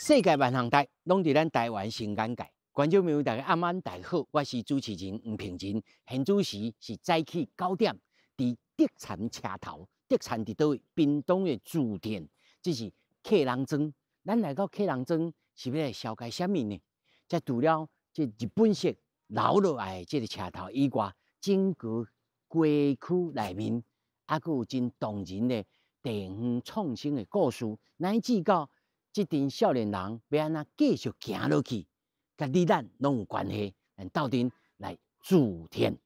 世界萬項代，攏佇咱台灣新眼界。觀眾朋友，大家暗暗大家好，我是主持人黃平仁。現此時是早起9點，佇竹田車頭，竹田佇佗位？屏東的竹田，這是客人莊。咱來到客人莊是欲來紹介啥物呢？這除了這日本式留落來的這个車頭以外，整個街區內面猶閣有真動人的地方創生的故事，乃至到這陣少年人欲按怎繼續行落去，佮你咱攏有關係，咱鬥陣來助天。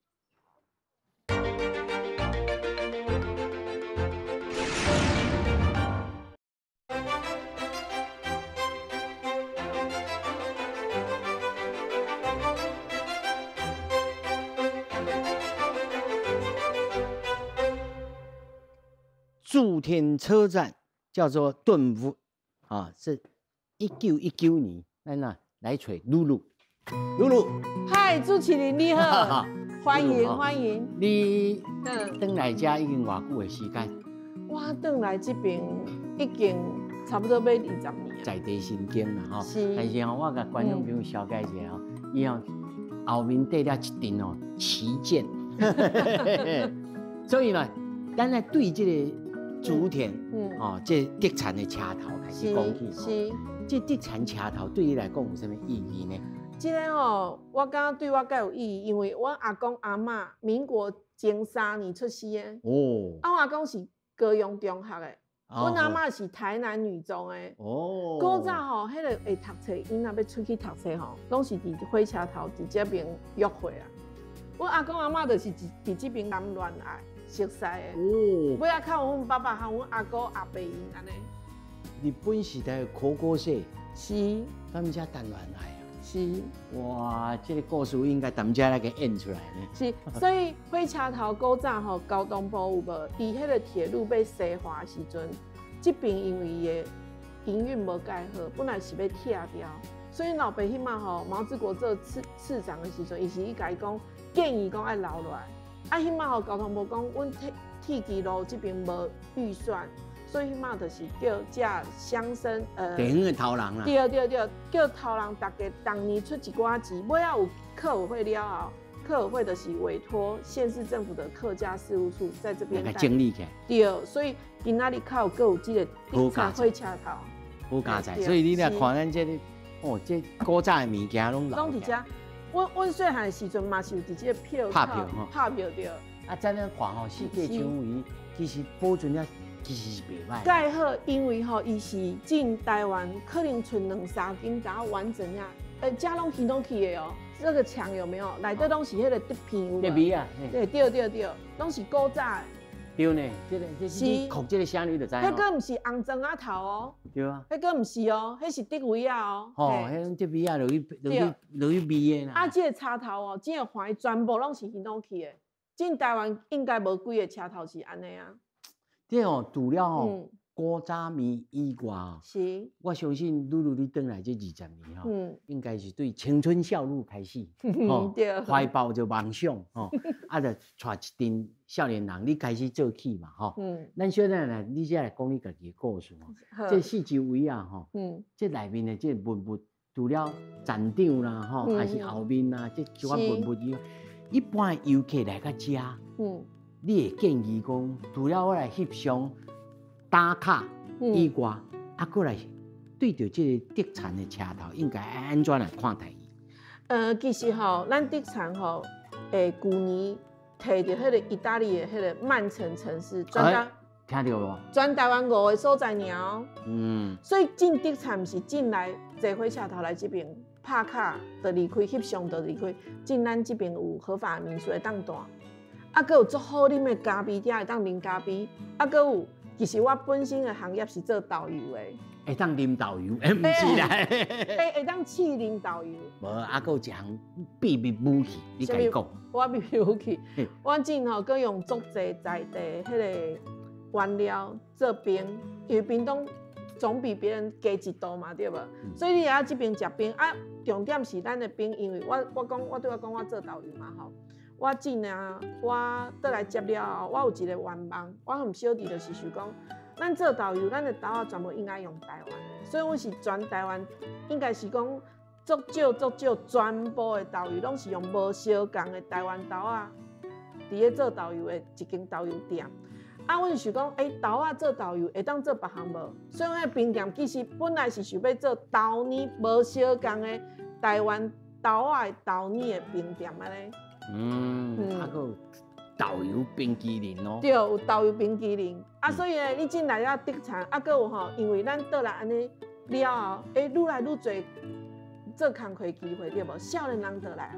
筑田車站叫做頓悟啊，是1919年，咱啊來揣露露，露露，嗨，主持人你好，歡迎歡迎。你轉來遮已經偌久的時間？我轉來這邊已經差不多欲20年。在地神經啦，吼。是。但是吼，我共觀眾朋友紹介一下吼，伊吼後面綴了一陣哦旗艦，所以呢，咱來對這個竹田，哦，這竹田的車頭開始講起。是。這竹田車頭對你來講有啥物意義呢？這个哦，我感覺對我較有意義，因為我阿公阿嬤民國前3年出世的。哦。啊，我阿公是高雄中學的，阮阿嬤是台南女中的。哦。古早吼，彼个會讀冊，𪜶若欲出去讀冊吼，攏是佇火車頭佇這邊約會啊。阮阿公阿嬤就是佇這邊談戀愛。熟似的，哦，尾仔靠阮爸爸和阮阿姑阿伯𪜶按呢。日本時代的考古社，是，他們遮談戀愛啊，是，哇，這个故事應該踮遮來共演出來呢。是，所以火車頭古早吼，交通部有無？伊彼个鐵路欲西化的時陣，這邊因為伊的營運無蓋好，本來是欲拆掉，所以老爸彼擺吼，毛治國做次長的時陣，伊是伊共伊講建議講愛留落來。啊，彼擺吼，交通部講，阮鐵支路這邊無預算，所以彼擺就是叫遮鄉紳，地方的頭人啦。對對對，叫頭人逐家逐年出一寡錢，尾仔有客委會了後，客委會就是委託縣市政府的客家事務處在這邊整理起來。對，所以今仔日較有閣有這个火車頭。好佳哉，所以你若看咱這个，哦，這古早的物件攏攏佇遮。阮細漢的時陣嘛是有佇這个票拍票吼，拍票對。啊，這樣看吼，四界牆圍其實保存了其實是袂䆀。蓋好，因為吼，伊是進台灣可能賰兩三間才完整啊。遮攏起攏去的哦。這個牆有沒有？內底攏是彼个竹片有無？竹片啊。對對對對，攏是古早的。對呢，這个這是你哭這个聲你就知。彼个毋是紅磚仔頭哦。對啊。彼个毋是哦，彼是竹圍仔哦。吼，彼種竹圍仔落去落去落去味的啦。啊，這个車頭哦，這个環全部攏是彼種去的。進台灣應該無幾个車頭是按呢啊。這哦，除了吼古早味以外，是，我相信露露你轉來這20年吼，應該是對青春少女開始，吼，懷抱著夢想，吼，啊，就帶一陣少年人，你開始做起嘛，吼。咱小等來，你才來講你家己的故事吼。這四周圍啊，吼，這內面的這文物，除了站長啦，吼，還是後面啦，這一寡文物以外，一般的遊客來到遮，你會建議講，除了我來翕相打卡以外，啊，閣來對著這个竹田的車頭，應該按怎來看待伊？其實吼，咱竹田吼，舊年摕著彼个意大利的彼个曼城城市，聽著無？全台灣5个所在爾哦。所以進竹田毋是進來坐火車頭來這邊拍卡就離開，翕相就離開。進咱這邊有合法民宿會當住，啊，閣有足好啉的咖啡店會當啉咖啡，啊，閣有。其實我本身的行業是做導遊的，會當啉導遊，欸，毋是啦，會當試啉導遊。無，啊，閣有一項秘密武器，你家講。我秘密武器，我之吼閣用足濟在地彼个原料做冰，因為屏東總比別人低一度嘛，對無？所以你來這邊食冰啊，重點是咱的冰，因為我講我對我講我做導遊嘛吼。我進啊，我倒來接了後，我有一個願望，我和小弟就是想講，咱做豆油，咱的豆仔全部应该用台湾的，所以阮是全台湾，应该是讲足少足少，全部的豆油攏是用無相仝的台灣豆仔，佇咧做豆油的一間豆油店。啊，阮想講，豆仔做豆油會當做別項無？所以阮的冰店其實本來是想欲做豆奶無相仝的台灣豆仔的豆奶的冰店按呢。啊，閣有豆油冰淇淋哦。對，有豆油冰淇淋。啊，所以呢，你進來了竹田，啊，閣有吼，因為咱倒來按呢了後，愈來愈濟做工課機會對無？少年人倒來，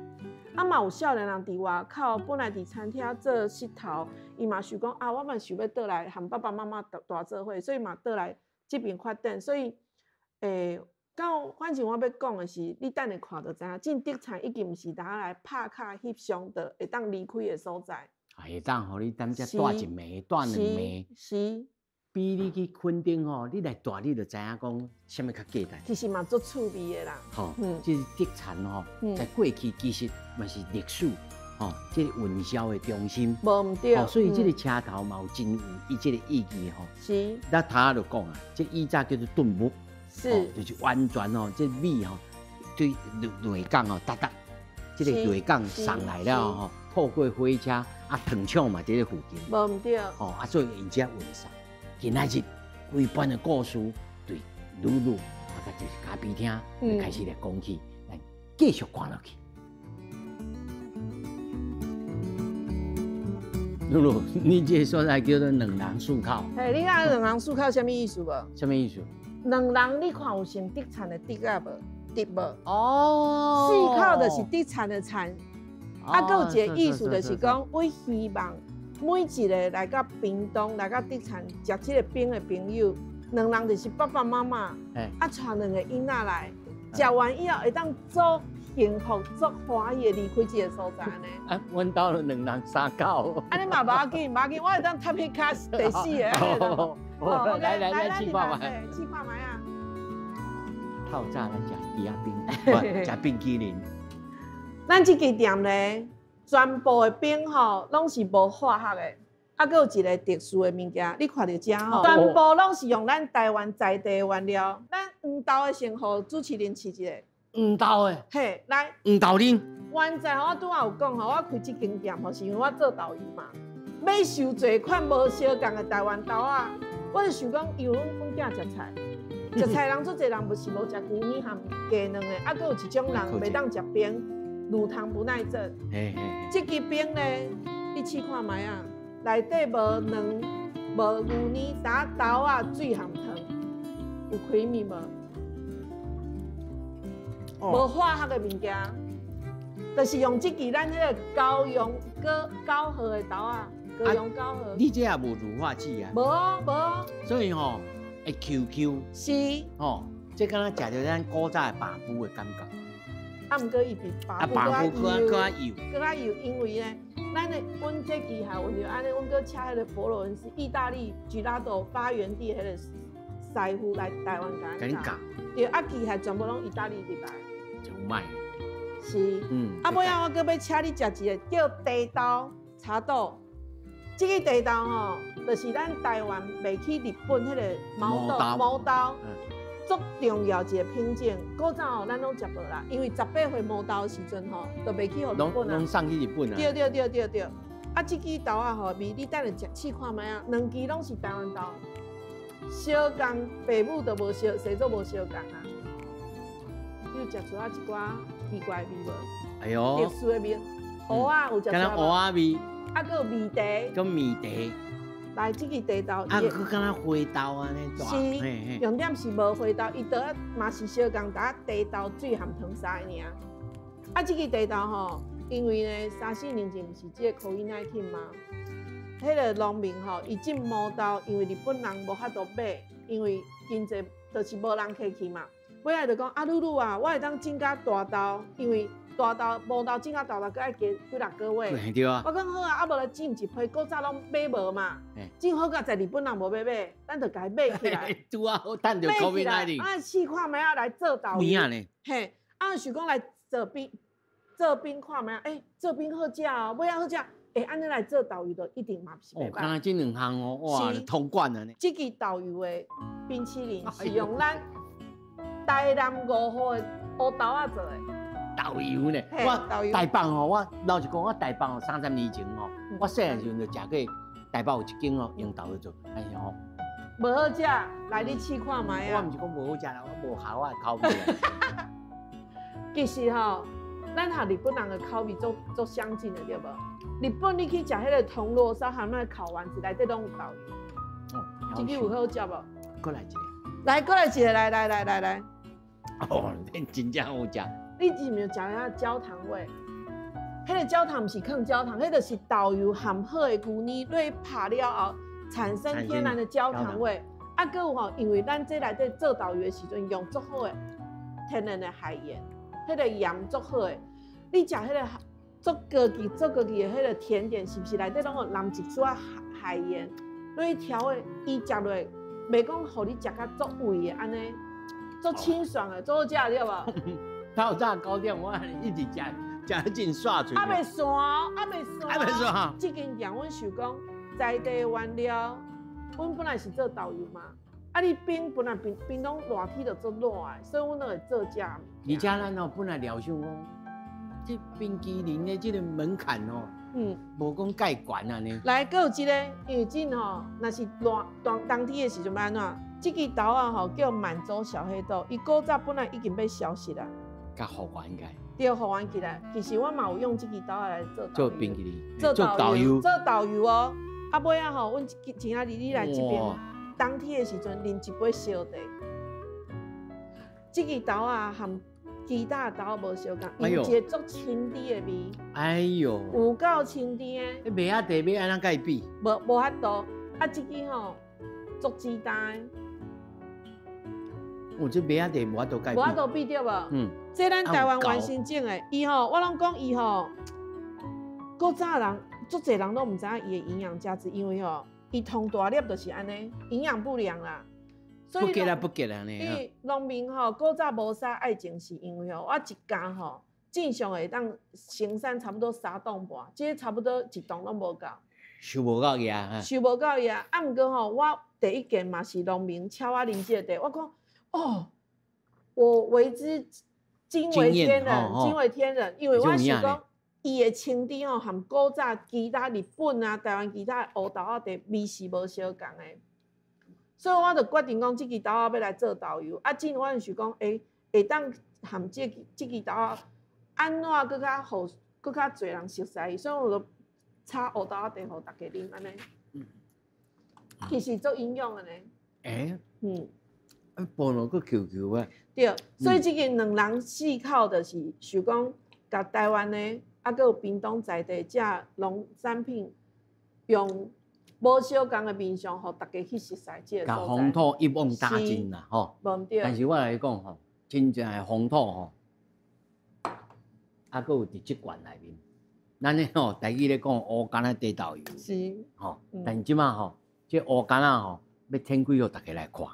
啊嘛有少年人佇外口，本來佇餐廳做穡頭，伊嘛想講啊，我嘛想欲倒來和爸爸媽媽蹛做伙，所以嘛倒來這邊發展。所以，到反正我欲講的是，你等下看就知影，進竹田已經毋是通來拍卡翕相就會當離開的所在。會當予你踮遮蹛一暝、蹛兩暝。比你去墾丁吼，你來蹛你就知影講啥物較價值。其實嘛足趣味的啦。吼，這個竹田吼，在過去其實嘛是歷史吼，這個運銷的中心。無毋對。所以這個車頭嘛有真有伊這個意義吼。咱頭仔就講啊，這以早叫做燉木。就是完全吼，這米吼對內港吼，達達，這個內港送來了吼，透過火車啊，糖廠嘛佇咧附近。無毋對。吼啊，所以𪜶遮運送。今仔日規班的故事對露露啊，佮就是咖啡廳開始來講起，來繼續看落去。露露，你這個所在叫做兩人四口。嘿，你知兩人四口啥物意思無？啥物意思？兩人你看有像竹田的竹仔無？竹無？哦。四口就是竹田的田。啊，閣有一個意思就是講，我希望每一個來到屏東、來到竹田食這個冰的朋友，兩人就是爸爸媽媽，啊，帶兩個囡仔來，食完以後會當足幸福、足歡喜的離開這個所在呢。啊，阮兜兩人三口。按呢嘛無要緊，無要緊，我會當插彼跤第四個。哦，來來來，試看覓。試看覓啊！透早來食枝仔冰，食冰淇淋。咱這間店咧，全部的冰吼，攏是無化學的，啊，閣有一個特殊的物件，你看著遮吼，全部攏是用咱台灣在地的原料。咱黃豆的先予主持人試一下。黃豆的。嘿，來。黃豆奶。原在我拄仔有講吼，我開這間店吼，是因為我做豆油嘛，欲收濟款無相仝的台灣豆仔，我就想講，因為阮囝食菜，食菜人足濟人，毋是無食牛奶含雞卵的，啊，閣有一種人袂當食冰。乳糖不耐症，這支冰呢，你試看覓啊？內底無卵、無牛奶，焦豆仔水含糖，有開味無？無化學的物件，就是用這支咱彼個高雄高高和的豆仔，高雄高和。你這也無乳化劑啊？無哦，無哦。所以吼，會 Q Q。是。吼，這敢若食著咱古早的爸母的感覺。啊，毋過伊比爸母閣較幼，閣較幼，因為呢，咱的阮這機械阮就按呢，阮閣請彼個佛羅倫斯意大利吉拉多發源地彼個師傅來台灣共咱教。對，啊，機械全部攏意大利入來。就賣。是。啊，尾仔我閣欲請你食一個叫茶豆茶豆，這个茶豆吼，就是咱台灣賣去日本彼個毛豆毛豆。足重要一個品種，古早吼咱攏食無啦，因為18歲毛豆的時陣吼，就賣去予日本啊。攏送去日本啊。對對對對對。啊，這支豆仔吼，味你等下食試看覓啊，兩支攏是台灣豆，相仝爸母都無相，生做無相仝啊。你有食出啊一寡奇怪的味無？哎喲。特殊的味，芋仔有食出敢若芋仔味。啊，閣有味茶。閣味茶。來，這支茶豆，啊，閣敢若花豆按呢大，是，重點是無花豆，伊倒嘛是相仝，焦茶豆水含糖三個爾。啊，這支茶豆吼，因為呢，三四年前毋是這個 COVID-19 嗎？彼個農民吼，伊種毛豆，因為日本人無法度買，因為經濟就是無人客去嘛。尾仔就講啊，露露啊，我會當種較大豆，因為大豆毛豆種較大豆，閣愛加幾六個月。對啊。我講好啊，啊無來種一批，古早攏買無嘛。種好佳哉日本人無欲買，咱就共伊買起來。拄仔好趁著 COVID-19。啊，試看覓仔來做豆。有影呢。嘿，啊，想講來做冰，做冰看覓仔，欸，做冰好食哦，尾仔好食。會按呢來做豆油，就一定嘛是袂哦，敢若這兩項哦，哇，通關啊呢。這支豆油的冰淇淋是用咱台南五號的烏豆仔做的。豆油呢？我台北吼，我老實講，我台北吼30年前吼，我細漢時陣就食過台北有一間哦，用豆油做，但是吼無好食，來你試看覓啊！我毋是講無好食啦，我無合我的口味。其實吼，咱和日本人的口味足足相近的，對無？日本你去食彼個銅鑼燒含那個烤丸子，內底攏有豆油。哦，這支有好食無？閣來一個。來，閣來一個，來來來來來。哦，恁真正好食。你是毋是食遐焦糖味？彼個焦糖毋是囥焦糖，彼個是豆油含好的牛奶落拍了後產生天然的焦糖味。啊，閣有吼，因為咱這內底做豆油的時陣用足好的天然的海鹽，彼個鹽足好的。你食彼個足高級、足高級的彼個甜點，是毋是內底攏有淋一撮海海鹽落去調味？伊食落袂講予你食甲足胃的按呢，足清爽的，足好食對無？透早9點，我一直食，食得真煞喙。還袂散，還袂散，還袂散。這間店阮想講在地原料，阮本來是做豆油嘛，啊你冰本來冰冰攏熱天就足熱的，所以阮攏會做這物件。而且咱哦本來料想講，這冰淇淋的這個門檻哦，無講蓋懸按呢。來，閣有一個，因為這吼，若是熱當冬天的時陣欲按怎？這支豆仔吼叫滿洲小黑豆，伊古早本來已經欲消失啦。佮復原起來，對，復原起來。其實我嘛有用這支豆仔來做做冰淇淋，做豆油，做豆油哦。啊，尾仔吼，阮今仔日你來這邊，冬天的時陣啉一杯燒茶。這支豆仔含其他豆仔無相仝，有一個足清甜的味。哎喲，有夠清甜的。麥仔茶欲按怎共伊比？無法度。啊，這支吼足簡單。哦，這麥仔茶無法度共伊比。無法度比對無？嗯。這咱台灣原生種的，伊吼，我攏講伊吼，古早人足濟人攏毋知影伊的營養價值，因為吼，伊通大粒就是按呢，營養不良啦。所以不結啊，不結啊呢。伊農民吼，古早無啥愛種，是因為吼，我一工吼，正常會當生產差不多3棟半，這個差不多一棟攏無夠。收無夠伊啊！收無夠伊啊！啊，毋過吼，我第一件嘛是農民請我啉這個茶，我講哦，我為之驚為天人，驚為天人，因為我想講，伊的清甜吼，含古早其他日本啊、台灣其他烏豆仔茶味是無相仝的，所以我就決定講，這支豆仔欲來做豆油。啊，進我就想講，欸，會當含這支豆仔，按怎閣較予閣較濟人熟似伊，所以我就炒烏豆仔茶予大家啉按呢。其實足營養的呢。欸。啊，菠蘿閣 Q Q 的。對，所以這個兩人四口就是想講，共台灣的，啊，閣有屏東在地這農產品，用無相仝的面相，予大家去熟似這個共風土一網打盡啦，吼。無毋對。但是我來講吼，真正的風土吼，啊，閣有佇這縣內面，咱咧吼，台語咧講烏柑仔茶豆油。是。吼，但是這擺吼，這烏柑仔吼，欲展開予大家來看。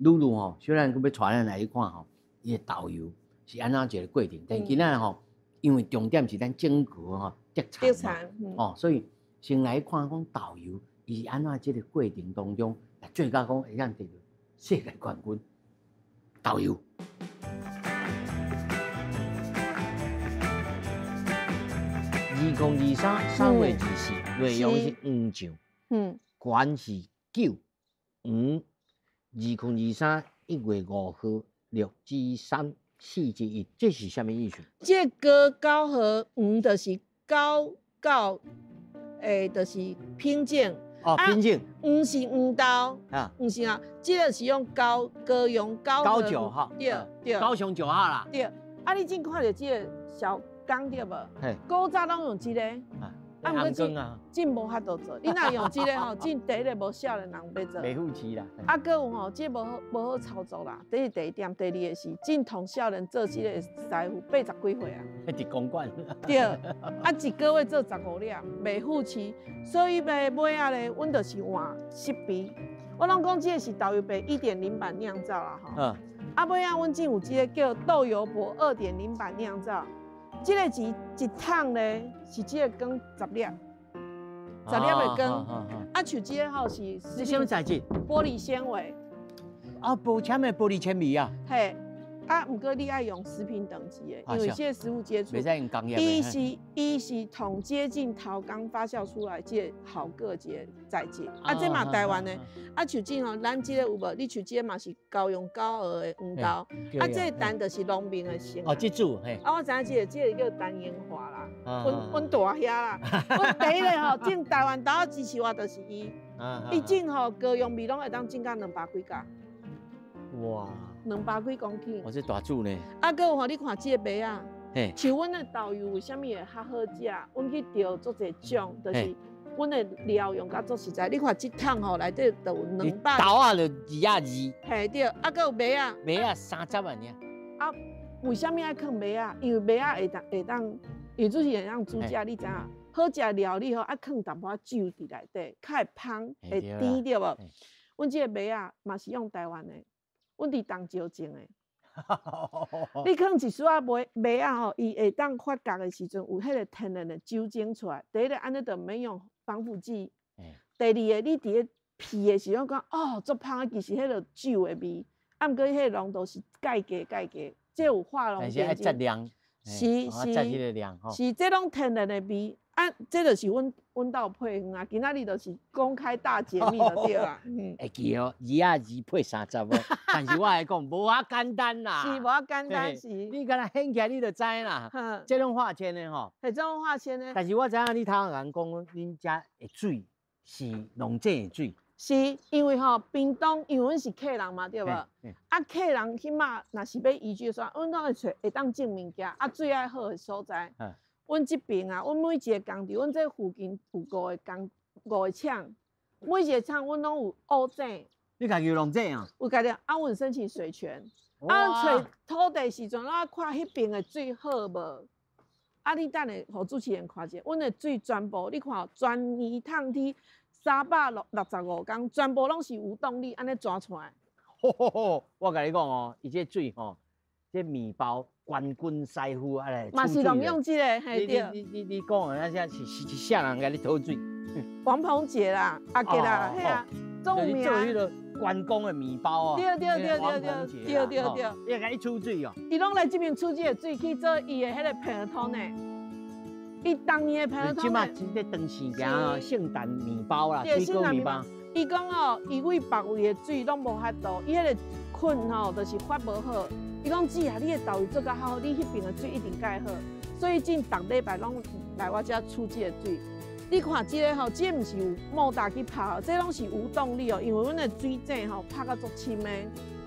愈愈吼，雖然閣欲帶咱來去看吼，伊的豆油是按怎一個過程？但今仔吼，因為重點是咱整個吼特產嘛，哦，所以先來看講豆油伊是按怎這個過程當中，來做到講會當得到世界冠軍豆油。2023 3月24，內容是黃醬，懸是9黃。2023 1月5號6之3 4之1，這是啥物意思？這個高和黃就是高高，就是品種。哦，品種。黃是黃豆，啊，毋是啊，這個是用高高雄高高9號，對對，高雄9號啦。對，啊，你真看著這個小缸對無？嘿，古早攏用這個。啊，毋過真無法度做，你若用這個吼，真第一個無少年人欲做。袂富市啦。啊，閣有吼，這個無好操作啦。這是第一點，第二個是，真同少年做這個師傅80幾歲啊。佇公館。對，啊，一個月做15粒，袂富市，所以咧尾仔咧，阮就是換設備。我攏講這個是豆油白1.0版釀造啦吼。啊，尾仔阮真有這個叫豆油箔2.0版釀造。這個錢一桶咧，是這個裝10粒。十粒的光。啊，像這个吼是這啥物材質？玻璃纖維。啊，玻纖的玻璃纖維啊。嘿。啊，毋過你愛用食品等級的，因為這個食物接觸。袂使用工業的。伊是同接近陶缸發酵出來這個好個一個材質。啊，這嘛台灣的。啊，像這吼，咱這個有無？你像這個嘛是高雄高鵝的黃豆。啊，這個陳就是農民的姓。哦，這組嘿。啊，我知影這個，這個叫陳英華啦。阮大兄啦。阮第一個吼種台灣豆支持我就是伊。伊種吼高雄味攏會當種到200幾甲。哇！200幾公頃。我這大主呢。啊，閣有吼，你看這個麥仔，像阮的豆油為啥物會較好食？阮去釣足濟種，就是阮的料用甲足實在。你看這桶吼內底就有200。豆仔就22。嘿對，啊，閣有麥仔。麥仔30萬爾。啊，為啥物愛囥麥仔？因為麥仔會當，因為主是會當煮食，你知影？好食料理吼，愛囥淡薄仔酒佇內底，較會芳，會甜對無？阮這個麥仔嘛是用台灣的。阮佇東石種的，你囥一絲仔麥仔吼，伊會當發酵的時陣，有彼個天然的酒精出來。第一個按呢就毋免用防腐劑。第二個，你佇咧皮的時陣講哦，足芳，其實彼個酒的味，啊，毋過彼個濃度是蓋低蓋低，這有化濃。但是愛節量，是是是，這攏天然的味。啊，這就是阮兜配方啊！今仔日就是公開大解密就對啦。會記哦，22配30哦。但是我來講，無遐簡單啦。是無遐簡單，是。你敢若顯起來，你就知啦。這攏化纖的吼。係這種化纖的。但是我知影你頭先講，恁遮的水是農井的水。是因為吼，屏東因為阮是客人嘛，對無？啊，客人彼馬若是欲移居的話，阮攏會揣會當種物件，啊，水愛好的所在。阮這爿啊，阮每一個工廠，阮這附近有五個廠，每一個廠阮攏有挖井。你家己有弄井啊？有家己啊，阮申請水權。啊，揣土地時陣，我看彼爿的水好無？啊，你等下予主持人看者，阮的水全部，你看全年通天365天，全部攏是有動力按呢蛇出來。我共你講哦，伊這水吼，這麵包。冠軍師傅啊來，嘛是攏用這個，嘿對。你講的那啥是啥人共你討水？王鵬杰啦，阿杰啦，嘿啊，足有名。做彼个關公的麵包啊。對對對對對對對對。伊共你取水哦。伊攏來這邊取這個水去做伊的彼个 panettone。伊當年的 panettone。這馬真咧長時間哦，聖誕麵包啦，水果麵包。伊講哦，伊為別位的水攏無法度，伊彼个菌吼，就是發無好。伊講姊啊，你的豆油做較好，你彼爿的水一定蓋好。所以進逐禮拜攏來我遮取這個水。你看這個吼，這个毋是有莫打去拍，這攏是無動力哦，因為阮的水井吼拍甲足深的。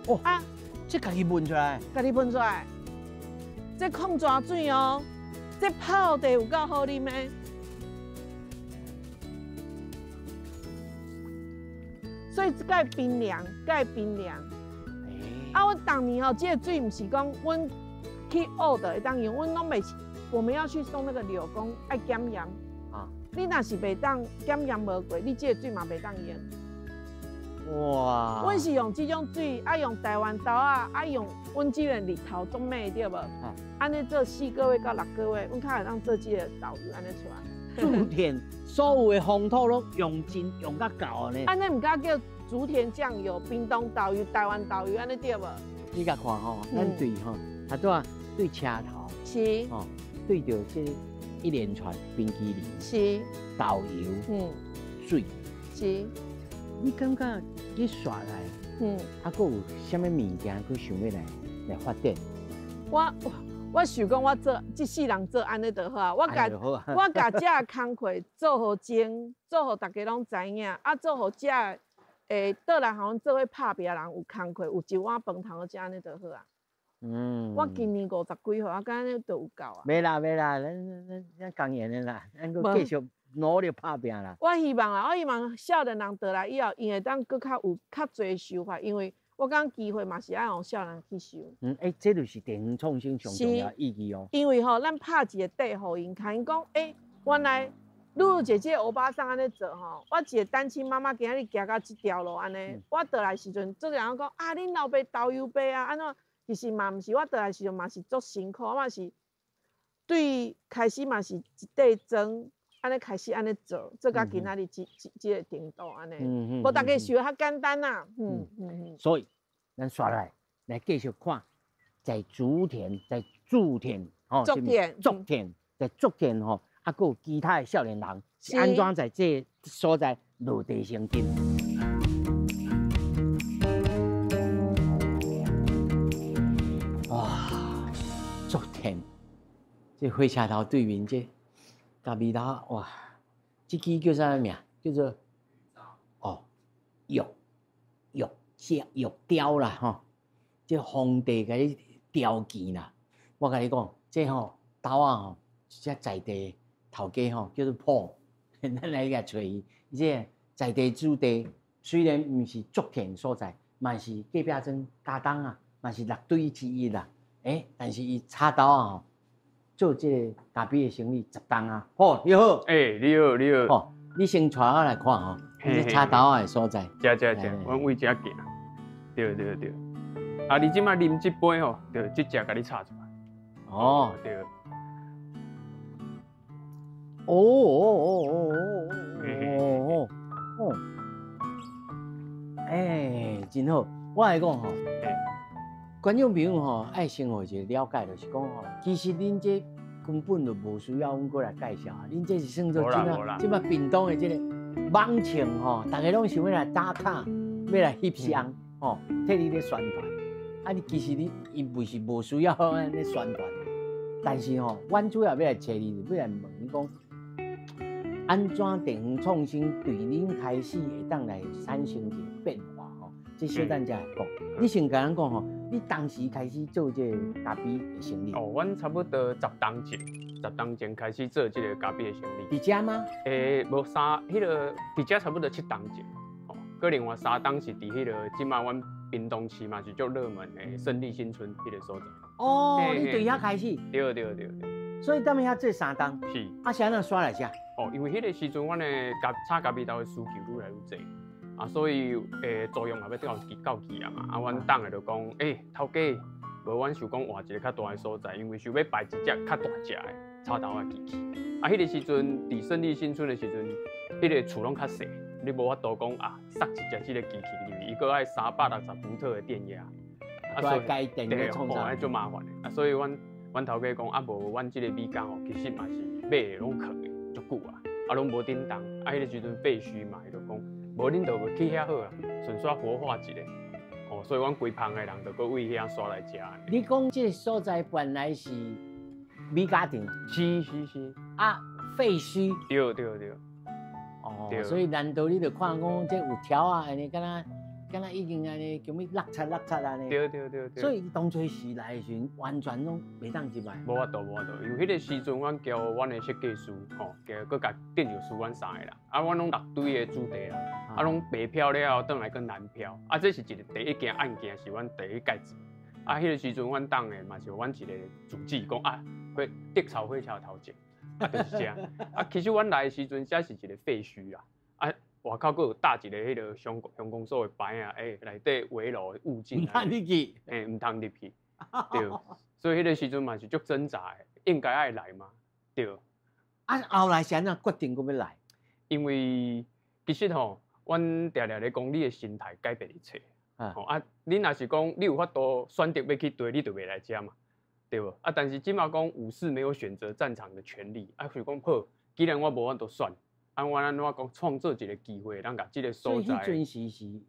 哦啊，這家己噴出來？家己噴出來。這礦泉水哦，這泡茶有夠好啉的。所以這蓋冰涼，蓋冰涼。啊！阮當年吼，這個水毋是講阮去學就會當用，阮攏袂，我們要去送那個柳工愛檢驗。啊！你若是袂當檢驗無過，你這個水嘛袂當用。哇！阮是用這種水，啊用台灣豆仔，啊用阮這邊日頭足猛對無？按呢做4個月到6個月，阮較會當做這個豆油按呢出來。竹田所有的風土攏用盡用甲夠呢。按呢毋敢叫竹田醬油、屏東豆油、台灣豆油，按呢對無？你共看吼，咱對吼，他拄仔對車頭，是，吼，對著這一連串冰淇淋，豆油，水，你感覺你煞來，啊，閣有啥物物件閣想欲來發展？我想講，我做這世人做按呢就好啊。我共這个工課做予精，做予大家攏知影，啊，做予這會倒來予阮做伙拍拚的人有工課，有一碗飯通食，按呢就好啊。我今年50幾歲，我感覺按呢就有夠啊。袂啦袂啦，咱共緣的啦，咱閣繼續努力拍拚啦。我希望啊，我希望少年人倒來以後，𪜶會當閣較有較濟想法，因為我感覺機會嘛是愛予少年去想。這就是地方創生上重要意義哦。因為吼，咱拍一個底予𪜶，共𪜶講，欸，原來露露姐姐歐巴桑按呢做吼，我一個單親媽媽今仔日行到這條路按呢，我倒來時陣，足濟人講啊，恁老爸豆油爸啊，按怎？其實嘛毋是，我倒來時陣嘛是足辛苦，我嘛是對開始嘛是一塊磚，按呢開始按呢做，做到今仔日這個程度按呢。無逐家想較簡單啦。所以，咱煞來來繼續看，在竹田，在竹田，吼，竹田，竹田，在竹田吼，啊，閣有其他的少年人是按怎在這个所在落地生根。哇，竹田，這火車頭對面這咖啡豆，哇，這支叫啥物名？叫做哦，玉玉石玉雕啦，吼，這皇帝共你雕件啦。我共你講，這吼豆仔吼，這在地頭家吼叫做破，咱來共揣伊。這在地主地雖然毋是竹田所在，嘛是隔壁庄家東啊，嘛是六堆之一啦。欸，但是伊插豆仔吼，做這个咖啡的生意10冬啊。好，你好。欸，你好，你好。吼，你先帶我來看吼，這插豆仔的所在。遮遮遮，阮為遮行。對對對。啊，你這擺啉這杯吼，就這隻共你插出來。哦，對。哦哦哦哦哦哦哦。欸，真好。我來講吼，觀眾朋友吼，愛先予一個了解，就是講吼，其實恁這根本就無需要阮閣來介紹啊，恁這是算做這擺屏東的這個網紅吼，逐家攏想欲來打卡，欲來翕相吼，替你咧宣傳。啊，你其實你伊毋是無需要按呢宣傳，但是吼，阮主要欲來揣你，欲來問你講，按怎地方創新對恁開始會當來產生一個變化吼？這小等才來講。你先共咱講吼，你當時開始做這個咖啡的生意？哦，阮差不多10冬前，10冬前開始做這個咖啡的生意。佇遮嗎？欸，無三，彼個佇遮差不多7冬前，吼，閣另外3冬是佇彼個這擺阮屏東市嘛是足熱門的勝利新村彼個所在。哦，你對遐開始？對對對對。所以踮遐做3冬。是。啊，是按怎煞來遮？哦，因為彼個時陣阮的炒咖啡豆的需求愈來愈濟。啊，所以租約嘛欲到期啊嘛，啊，阮董的就講，欸，頭家，無阮想講換一個較大的所在，因為想欲擺一隻較大隻的炒豆仔機器。啊，彼個時陣佇勝利新村的時陣，彼個厝攏較細，你無法度講啊，塞一隻這個機器入去，伊閣愛360伏特的電壓，啊，所以改電咧創啥？哦，足麻煩的。啊，所以阮頭家講，啊，無阮這個米工吼，其實嘛是買的攏囥的足久啊，啊，攏無振動，啊，彼個時陣廢墟嘛，伊就講。無恁就去遐好啊，順煞活化一下，哦，所以阮規棚的人就閣為遐煞來遮。你講這個所在原來是米家店？是是是。啊，廢墟。對對對。哦，所以難道你就看講這有條啊，按呢敢若已經按呢叫咩落漆落漆按呢？對對對對。所以當初時來的時陣，完全攏袂當入來。無法度無法度，因為彼個時陣，阮交阮的設計師吼，交閣共建築師阮3個人，啊，阮攏6堆的主題啦，啊，攏白票了後，轉來閣藍票，啊，這是一個第一件案件，是阮第一屆做。啊，彼個時陣，阮黨的嘛是阮一個主旨講啊，火竹草火車頭前，啊，就是這。啊，其實阮來的時陣，這是一個廢墟啊，啊。外口閣有搭一個彼個鄉公所的牌仔，欸，內底圍樓物件，毋通入去，欸，毋通入去，對。所以彼個時陣嘛是足掙扎的，應該愛來嘛，對。啊，後來是按怎決定閣欲來？因為其實吼，阮定定咧講，你的心態改變一切。吼啊，你若是講你有法度選擇欲去對，你就袂來遮嘛，對無？啊，但是這馬講武士沒有選擇戰場的權利，啊，想講好，既然我無法度選。啊，阮按怎講，創造一個機會，咱共這個所在。所以彼陣時是，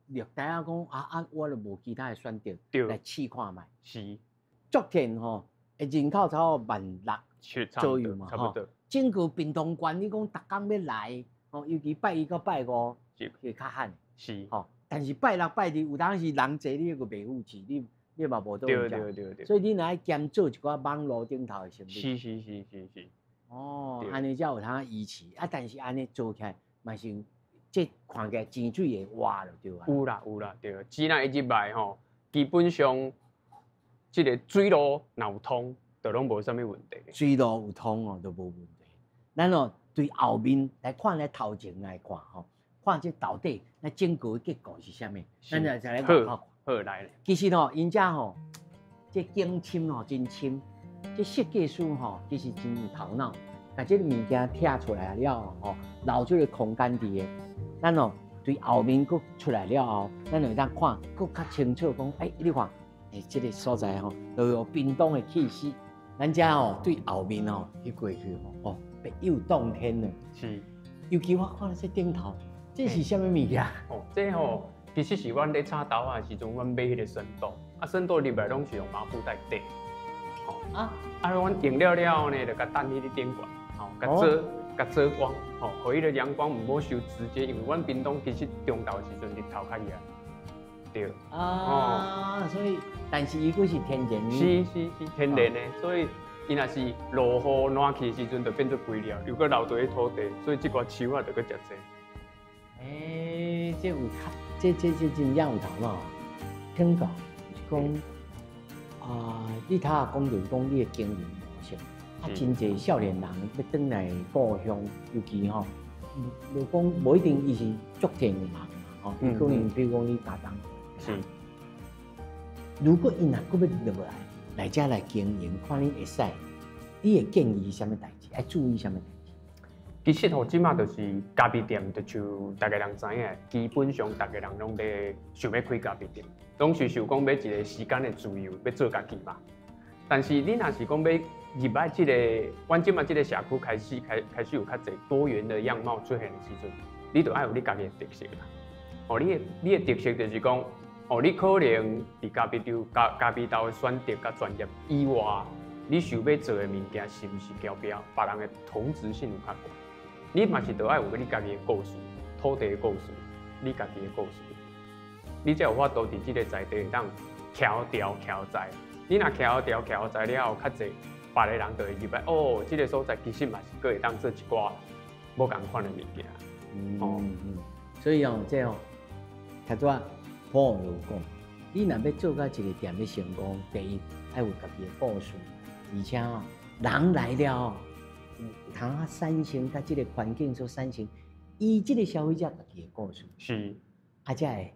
略知影講啊，我就無其他的選擇，來試看覓。是。竹田吼，人口差不多1.6萬左右嘛，差不多。整個屏東縣，你講逐工欲來，吼，尤其拜一到拜五，會較罕。是。吼，但是拜六拜日有當時人濟，你閣袂赴去，你嘛無倒對對對對。所以你若愛兼做一寡網路頂頭的生意。是是是是是。哦，按呢才有通維持啊！但是按呢做起來嘛是，這看起來錢水會活就對啊。有啦有啦，對。錢若一入來吼，基本上這個水路若有通，就攏無啥物問題。水路有通哦，就無問題。咱哦對後面來看，來頭前來看吼，看這到底咱整個的結構是啥物？咱就再來看。好，好來。其實吼，𪜶遮吼，這景深吼真深。這設計師吼，其實真有頭腦。共這个物件拆出來了後吼，留這个空間佇个，咱哦對後面閣出來了後，咱就會當看閣較清楚講，欸，你看，欸，這个所在吼，都有屏東的氣息。咱遮哦對後面哦去過去吼，哦，別有洞天了。是。尤其我看到這頂頭，這是啥物物件？哦，這吼其實是阮咧炒豆仔的時陣，阮買彼个酸豆，啊，酸豆入來攏是用麻布袋袋。啊啊！阮用了了後呢，就共擲佇咧頂懸，吼，共遮共遮光，吼，予彼个陽光毋好受直接，因為阮屏東其實中晝的時陣日頭較熱，對。啊，所以，但是伊閣是天然的。是是是天然的，所以伊若是落雨爛去的時陣，就變做肥料，又閣留佇咧土地，所以這寡樹仔就閣誠濟。欸，這有較，這這這真正有頭腦。聽講是講。啊！你頭仔講著講你的經營模式，啊，真濟少年人欲轉來故鄉，尤其吼，無講無一定伊是足濟的人嘛，吼，伊可能比如講你家東，是。如果伊若閣欲落來，來遮來經營，看你會使，你會建議啥物代誌？愛注意啥物代誌？其實吼，這馬就是咖啡店，就像逐个人知影，基本上逐个人攏咧想欲開咖啡店，攏是想講欲一个時間的自由，欲做家己嘛。但是你若是講欲入來這个，阮這馬這个社區開始開開始有較濟多元的樣貌出現的時陣，你就愛有你家己的特色啦。哦，你的特色就是講，哦，你可能佇咖啡豆咖咖啡豆的選擇佮專業以外，你想欲做的物件是毋是標標，別人的同質性有較懸。你嘛是著愛有你家己的故事，土地的故事，你家己的故事，你才有法度佇這个在地會當徛牢徛在。你若徛牢徛在了後，較濟別个人就會入來。哦，這个所在其實嘛是閣會當做一寡無仝款的物件。哦，所以哦，這哦，頭拄仔普王有講，你若欲做到一个店欲成功，第一愛有家己的故事，而且哦，人來了後，有通啊產生佮這个環境所產生，伊這个消費者家己的故事，是，啊，才會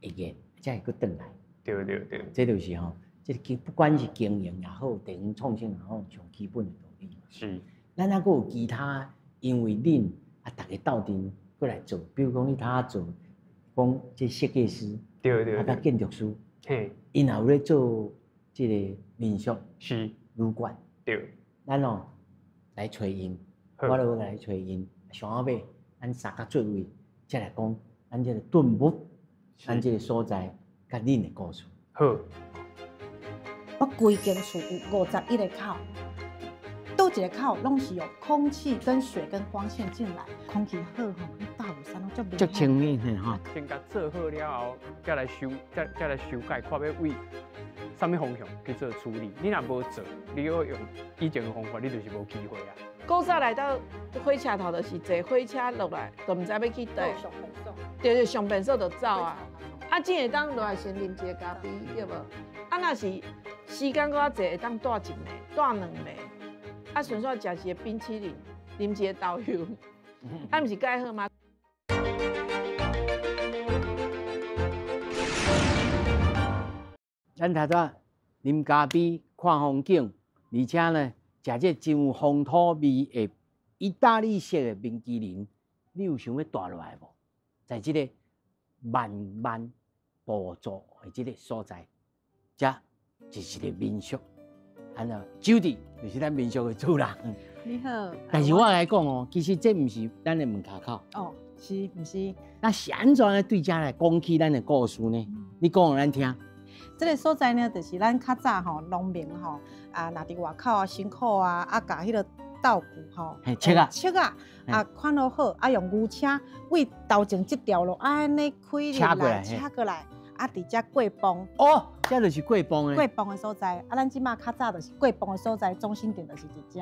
會見，才會閣轉來。對對對，這就是吼，這个經不管是經營也好，地方創生也好，上基本的道理。是。咱還閣有其他，因為恁啊，逐家鬥陣閣來做，比如講你頭仔做，講這設計師，對對，啊，佮建築師，嘿，𪜶也有咧做這个民宿，旅館，對。咱哦來揣𪜶，我都來揣𪜶，上後尾咱三角做位，才來講咱這个頓悟，咱這个所在，佮恁的故事。好。我規間厝有51个口，佗一个口攏是用空氣跟水跟光線進來，空氣好吼，大武山攏足足清明的吼。先共做好了後，才來修，才來修改，看欲為啥物方向去做處理。你若無做，你欲用以前的方法，你就是無機會啊。古早來到火車頭，就是坐火車落來，就毋知欲去佗。對對，上便所就走啊。啊，只會當落來先啉一个咖啡，對無？啊，若是時間閣較濟，會當帶一暝、帶兩暝。啊，順紲食一个冰淇淋，啉一个豆油，啊，毋是蓋好嗎？咱頭拄啉咖啡、看風景，而且呢，食這真有風土味的意大利式的冰淇淋，你有想欲帶落來無？在這个慢慢步驟的這个所在，這就是一个民宿。按怎酒店就是咱民宿的主人。你好。但是我來講哦，其實這毋是咱的門跤口。哦，是毋是？那是按怎來對這來講起咱的故事呢？你講予咱聽。這个所在呢，就是咱較早吼農民吼啊，若佇外口啊辛苦啊，啊，共彼个道具吼，切啊，切啊，啊，款落好，啊，用牛車為頭前這條路按呢開入來，車過來，啊，佇遮過磅。哦，這就是過磅的。過磅的所在，啊，咱這馬較早就是過磅的所在，中心點就是佇遮。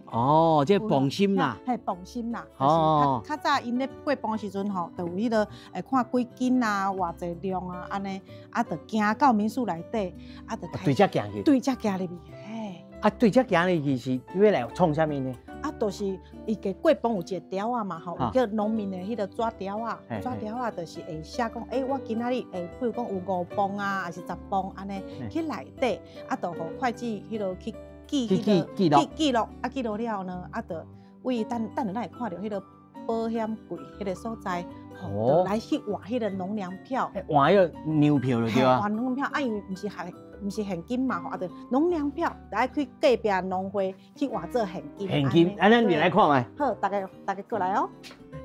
哦，這磅心啦。嘿，磅心啦。哦。較早𪜶咧過磅的時陣吼，就有彼个會看幾斤啊，偌濟量啊，按呢，啊，就行到民宿內底，啊，就對遮行去。對遮行入去，嘿。啊，對遮行入去是欲來創啥物呢？啊，就是伊個過磅有一個條仔嘛，吼，有叫農民的彼个紙條仔，紙條仔就是會寫講，欸，我今仔日會，比如講有5磅啊，抑是10磅按呢，去內底，啊，就予會計彼落去。記彼个記錄記錄，啊記錄了後呢，啊就為等等下咱會看著彼个保險櫃彼个所在，吼，就來去換彼个農糧票，換彼個糧票就對啊。換農糧票，啊因為毋是還毋是現金嘛，吼，啊就農糧票，就愛去隔壁農會去換做現金。現金，啊，咱入來看覓。好，大家大家過來哦。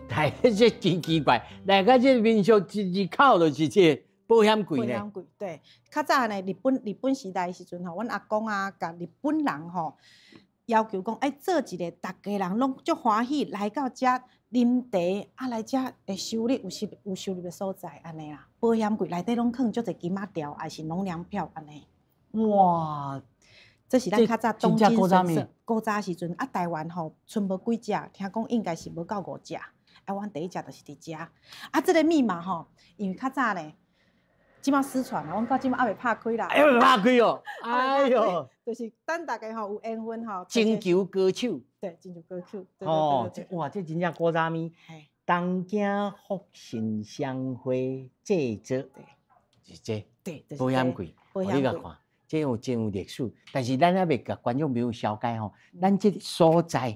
來，這真奇怪，來到這民宿一入口就是這個保險櫃咧。保險櫃，對，較早呢，日本時代的時陣吼，阮阿公啊，共日本人吼要求講，愛做一个逐家人攏足歡喜來到遮啉茶，啊來遮會收入有收入的所在，按呢啦。保險櫃內底攏囥足濟金仔條，抑是農糧票按呢。哇！這是咱較早東這京神社古早時陣啊，台灣吼賰無幾隻，聽講應該是無夠五隻。啊，阮第一隻就是佇遮。啊，這个密碼吼，因為較早呢，這馬失傳啊，阮到這馬猶未拍開啦。猶未拍開哦，哎喲，就是等大家吼有緣分吼。真求高手。對，真求高手。哦，哇，這真正古早物。東京福神商會製作，是這。對，保險櫃，你共看。這有真有歷史，但是咱猶未共觀眾朋友紹介吼，咱這个所在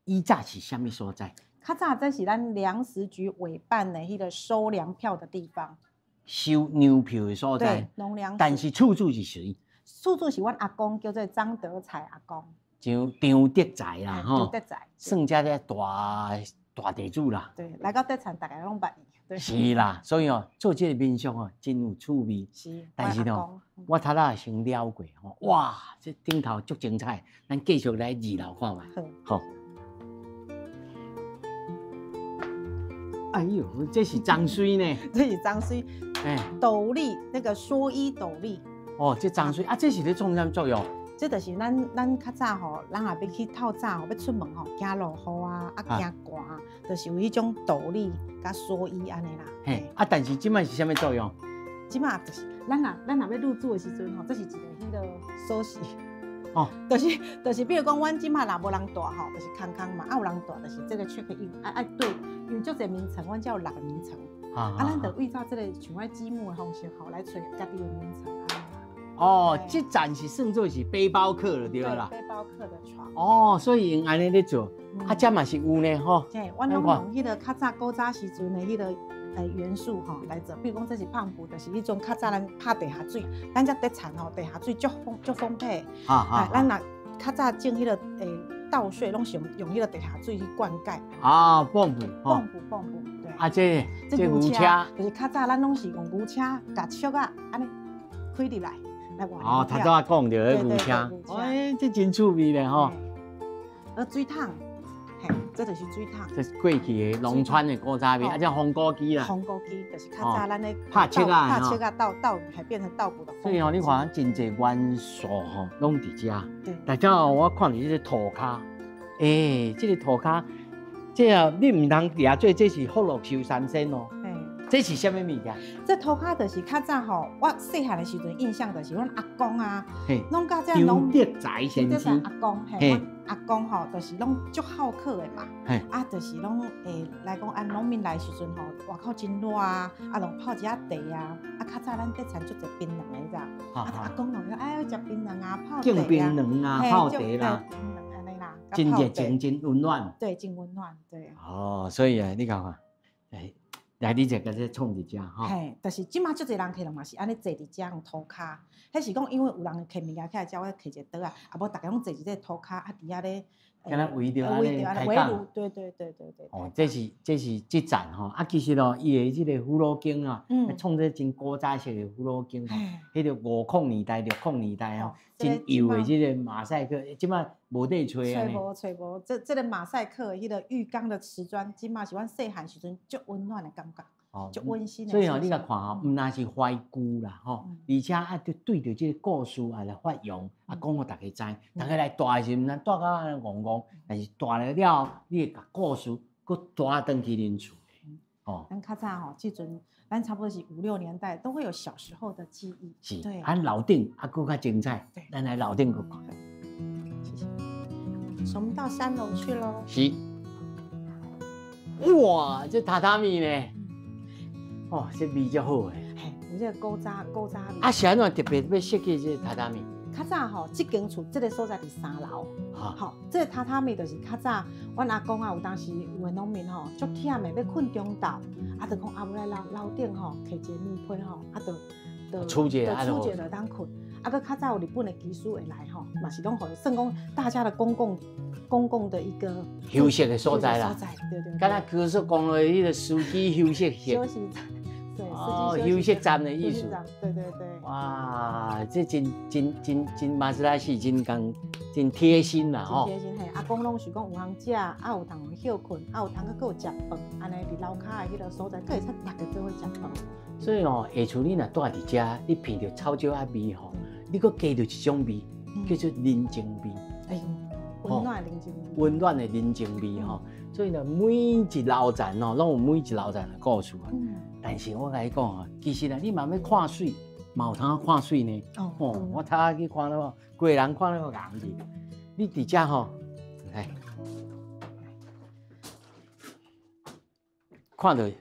以早是啥物所在？較早這是咱糧食局委辦的彼个收糧票的地方，收糧票的所在。對，農糧。但是厝主是誰？厝主是阮阿公，叫做張德才阿公。張德才啦，吼。張德才。算這个大大地主啦。對，來到德田逐家攏捌伊。是啦，所以哦，做這个民宿哦，真有趣味。是，但是哦，我頭仔先了過吼，哇，這頂頭足精彩，咱繼續來二樓看覓。好。哎喲，這是髒水呢。這是髒水。哎，斗笠那個蓑衣斗笠。哦，這髒水啊，這是咧創啥作用？這就是咱較早吼，人若欲去透早吼，欲出門吼，驚落雨啊，啊驚寒，就是有彼種斗笠佮蓑衣按呢啦。嘿，啊，但是這擺是啥物作用？這擺就是咱若欲入住的時陣吼，這是一個彼个鎖匙。哦，就是，比如講，阮這擺若無人蹛吼，就是空空嘛，啊有人蹛，就是這個 check in，愛對，因為足濟眠床，阮遮有六個眠床，啊，咱就依照這個像愛積木的方式吼來揣家己的眠床。哦，這層是算做是背包客就對啦。背包客的床。哦，所以用按呢咧做，啊，這嘛是有呢吼。對，阮攏用彼个較早古早時陣的彼个元素吼來做，比如講這是胖布，就是彼種較早咱拍地下水，咱遮德田吼地下水足豐沛。啊，咱若較早種彼个稻穗，攏是用彼个地下水去灌溉。啊，泵浦。泵浦泵浦，對。啊，這這牛車，就是較早咱攏是用牛車共尺仔按呢開入來。哦，頭拄仔講著彼牛車，哎，這真趣味咧吼。水桶，嘿，這就是水桶。這是過去的農村的古早味，啊，這烘谷機啦。烘谷機就是較早咱咧拍粟仔，拍粟仔稻稻還變成稻谷的。所以吼，你看真濟元素吼，攏佇遮。對。大家我看著這个塗跤，欸，這个塗跤，這個你毋通掠做，這是福祿壽三仙哦。這是啥物物件？這塗跤就是較早吼，我細漢的時陣印象就是阮阿公啊，攏佮這張德才先生，阿公嘿，阮阿公吼，就是攏足好客的嘛，啊，就是攏會來講，按農民來時陣吼，外口真熱啊，啊，就泡一下茶啊，啊，較早咱德田足濟檳榔的，你知？啊，阿公攏講愛食檳榔啊，泡茶啊，敬檳榔啊，泡茶啦，按呢啦，真熱情，真溫暖。對，真溫暖，對。哦，所以啊，你看看，欸。來，你這個這創佇遮吼。嘿，就是這馬足濟人客人嘛是按呢坐佇遮用塗跤，彼是講因為有人摕物件起來遮，我摕一个桌仔，啊無逐家攏坐佇這塗跤，啊佇遐咧。敢若圍著按呢開講。對對對對對。哦，這是這層吼，啊，其實哦，伊的這個葫蘆間啊，創這真古早式的葫蘆間吼，彼個50年代、60年代吼，真幼的這個馬賽克，這馬無得揣啊。揣無揣無，這個馬賽克彼個浴缸的瓷磚，這馬是阮細漢時陣足溫暖的感覺。哦，足溫馨的。所以吼，你共看吼，毋但是懷舊啦，吼，而且啊，對對著這個故事啊來發揚，啊，講予大家知，大家來蹛的時陣，毋通蹛甲按呢戇戇，但是蹛了了後，你會共故事閣帶轉去恁厝的，吼。咱較早吼，這陣咱差不多是5、6年代，都會有小時候的記憶。是，對。啊，樓頂啊，閣較精彩。咱來樓頂閣看。謝謝。我們到3樓去囉。是。哇，這榻榻米呢？哦，這味足好的。嘿，有這個古早味。啊，是按怎特別欲設計這个榻榻米？較早吼，這間厝這个所在佇三樓，吼，這个榻榻米就是較早阮阿公啊，有當時有的農民吼，足忝的欲睏中晝，啊，就講啊，無來樓樓頂吼，摕一个棉被吼，啊，就就儲一下就儲一下就當睏。啊，閣較早有日本的技師會來吼，嘛是攏予伊算講大家的公共的一個休息的所在啦。所在，對對。敢若高速公路的彼个司機休息室。休息站，對，哦，休息站的意思。對對對。哇，這真真真真嘛是來是真共真貼心啦吼。真貼心嘿，阿公攏是講有通食，啊有通歇睏，啊有通閣閣有食飯，按呢佇樓跤的彼个所在，閣會使逐家做伙食飯。所以哦，下厝你若住佇遮，你聞著草石仔味吼，你閣加著一種味，叫做人情味。哎呦，溫暖的人情味。溫暖的人情味吼，所以呢，每一樓層哦，攏有每一樓層的故事啊。但是我共你講啊，其實啊，你嘛欲看媠，嘛有通看媠呢。哦，我頭仔去看了，規人看了𠢕去。你佇遮吼，來，看著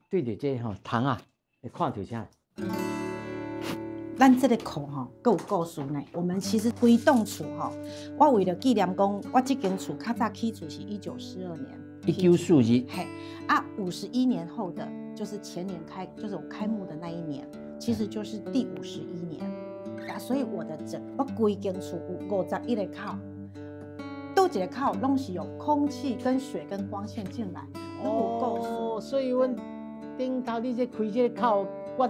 對著這吼窗仔，會看著啥？咱這个口吼，閣有故事呢。我們其實規棟厝吼，我為了紀念講，我這間厝較早起厝是1942年。1942。嘿，啊，51年後的，就是前年開，就是我開幕的那一年，其實就是第51年。啊，所以我的整我規間厝有51個口，佗一個口攏是有空氣跟水跟光線進來，攏有故事。哦，所以阮頂頭你這開這个口，我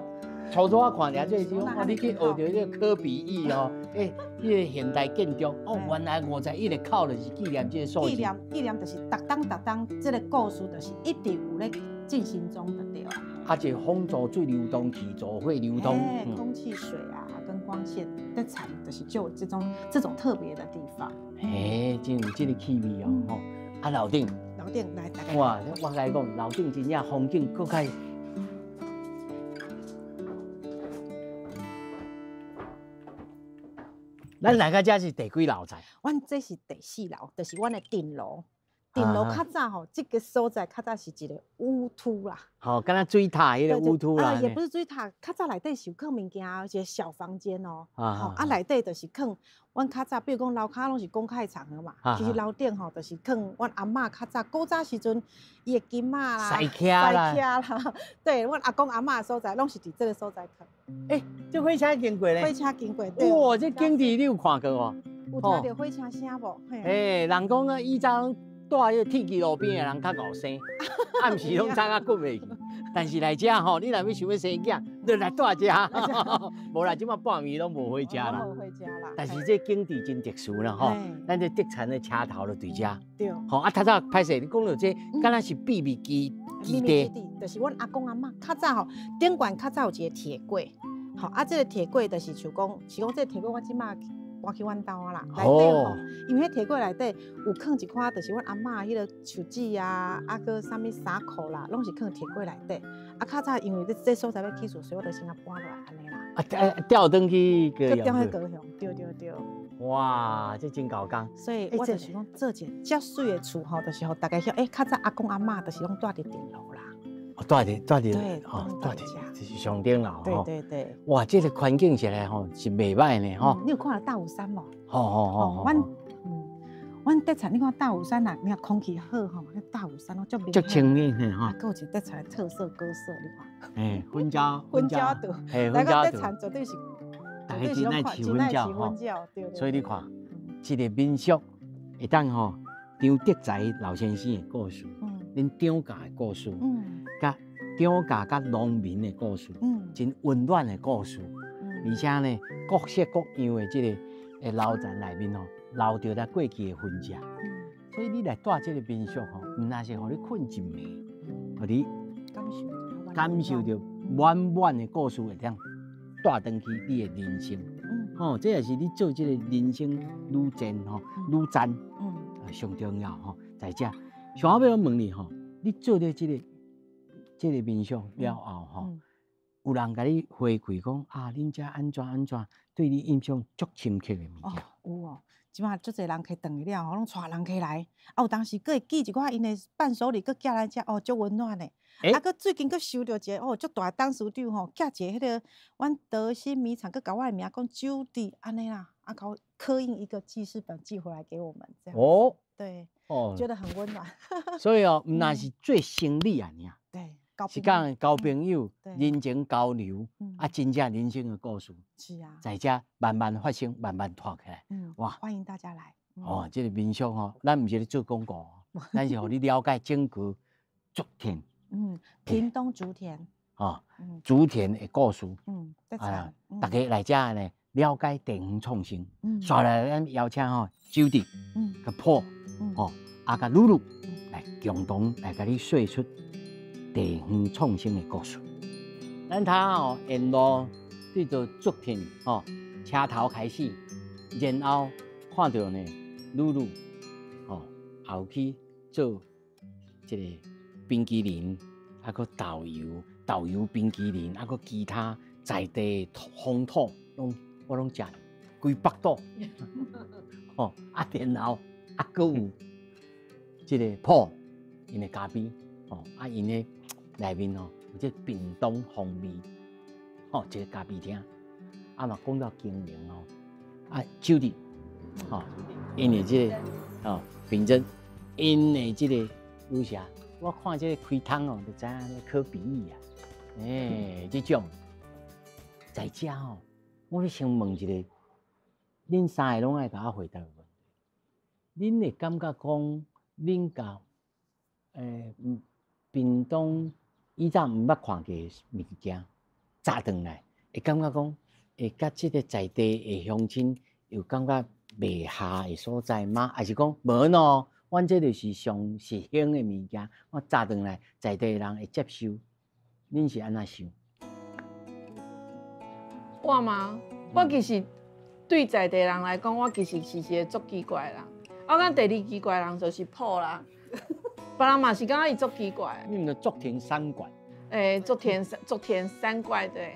初初我看著這種，哦，你去學著這個可比喻哦，欸，彼个現代建築，哦，原來51個口就是紀念這個數字。紀念紀念就是逐冬逐冬，這個故事就是一直有咧進行中的對啊。啊，這風做水流通，氣做火流通。欸，空氣、水啊，跟光線的產，就是就這種特別的地方。嘿，真有這個氣味哦，吼。啊，樓頂。樓頂來，大家。哇，我共你講，樓頂真正風景閣較。咱來到這是第幾樓層？阮這是第四樓，就是阮的頂樓。頂樓較早吼，這個所在較早是一个烏突啦。吼，敢若水塔彼个烏突啦。啊，也不是水塔，較早內底是有囥物件，一个小房間哦。啊。啊，內底就是囥阮較早，比如講樓跤攏是公開場合嘛。其實樓頂吼，就是囥阮阿嬤較早古早時陣，伊的金仔啦、西徛啦、西徛啦。對，阮阿公阿嬤的所在，攏是佇這个所在囥。欸，這火車經過咧？火車經過。哇，這景致你有看過無？有聽著火車聲無？欸，人講啊，以前住彼个鐵支路邊的人較𠢕生，暗時攏早甲睏袂去。但是來遮吼，你若欲想欲生囝，就來住遮。無啦，這擺半暝攏無火車啦。無火車啦。但是這景致真特殊啦吼，咱這德田的車頭就佇遮。對。吼啊，頭早歹勢，你講著這，敢若是秘密基基地。就是阮阿公阿嬤較早吼，頂懸較早有一個鐵櫃，吼啊，這個鐵櫃就是像講，是講這個鐵櫃我這擺搬去阮兜啊啦，內底吼，因為彼鐵櫃內底有囥一寡，就是阮阿嬤彼個手指啊，啊，閣啥物衫褲啦，攏是囥鐵櫃內底。啊，較早因為這這所在欲起厝，所以我就先共搬落來按呢啦。啊，調轉去高雄。調去高雄，對對對。哇，這真𠢕工。所以我就是講做一个遮媠的厝吼，就是予大家曉，欸，較早阿公阿嬤就是攏住佇頂樓啦。哦，住佇住佇，哦，住佇，這是上頂樓。對對對。哇，這個環境實在吼是袂䆀呢吼。你有看著大武山無？吼吼吼。阮德田，你看大武山啊，你看空氣好吼，彼大武山攏足足清新的吼。啊，閣有一个德田的特色歌色，你看。欸，粉蕉，粉蕉島，來到德田絕對是，大家真愛飼粉蕉吼。所以你看，這个民宿會當吼張德才老先生的故事，恁長教的故事，佮長教佮農民的故事，真溫暖的故事，而且呢，各式各樣的這个樓層內面吼，留著咱過去的痕跡。所以你來住這个民宿吼，毋但是予你睏一暝，予你感受著滿滿的故事會當帶轉去你的人生。吼，這也是你做這个人生旅程吼，旅程，上重要吼，在這。上後尾我問你吼，你做了這个民宿了後吼，有人共你回饋講啊，恁遮按怎按怎，對你印象足深刻的物件？有哦，這擺足濟人客轉去了後，攏帶人客來，啊，有當時閣會寄一寡𪜶的伴手禮，閣寄來遮，哦，足溫暖的。啊，閣最近閣收著一个哦，足大的董事長吼，寄一个彼个阮德興米廠，閣共我的名講酒佇按呢啦，啊，啊，刻刻印一個記事本寄回來給我們，這樣。哦。對。哦。覺得很溫暖。所以哦，毋但是做生理啊，爾。是講交朋友、人情交流，啊，真正人生的故事。是啊。在遮慢慢發生，慢慢拖起來。哇！歡迎大家來。哦，這個民宿吼，咱毋是咧做廣告，咱是予你了解整個竹田。屏東竹田。哦，竹田的故事。啊，大家來遮呢，了解地方創生。煞來咱邀請吼，周迪，佮破，吼，啊，佮露露來共同來共你說出地方創生的故事。咱頭吼沿路對著竹田吼車頭開始，然後看著呢露露吼，也有去做這個冰淇淋，啊，閣豆油、豆油冰淇淋，啊，閣其他在地風土，攏我攏食規腹肚。吼，啊，然後啊，閣有這個鋪𪜶的咖啡，吼，啊，𪜶的內面吼有這屏東風味，吼，這個咖啡廳，啊嘛講到經營哦，啊，酒店，吼，𪜶的這個吼品質，𪜶的這個女俠，我看這個開通哦，就知影咧可比擬啊，欸，這種在遮吼，我欲先問一個，恁三个攏愛共我回答個問題，恁會感覺講，恁共屏東以前毋捌看過的物件，炸轉來，會感覺講，會佮這個在地的鄉親有感覺袂合的所在嗎？還是講無喏？阮這就是上時興的物件，我炸轉來，在地的人會接受。恁是按怎想？我嗎？我其實對在地人來講，我其實是一個足奇怪的人。我感覺第二奇怪的人就是破啦，別人嘛是感覺伊足奇怪。你毋是竹田三怪？欸，竹田三怪對。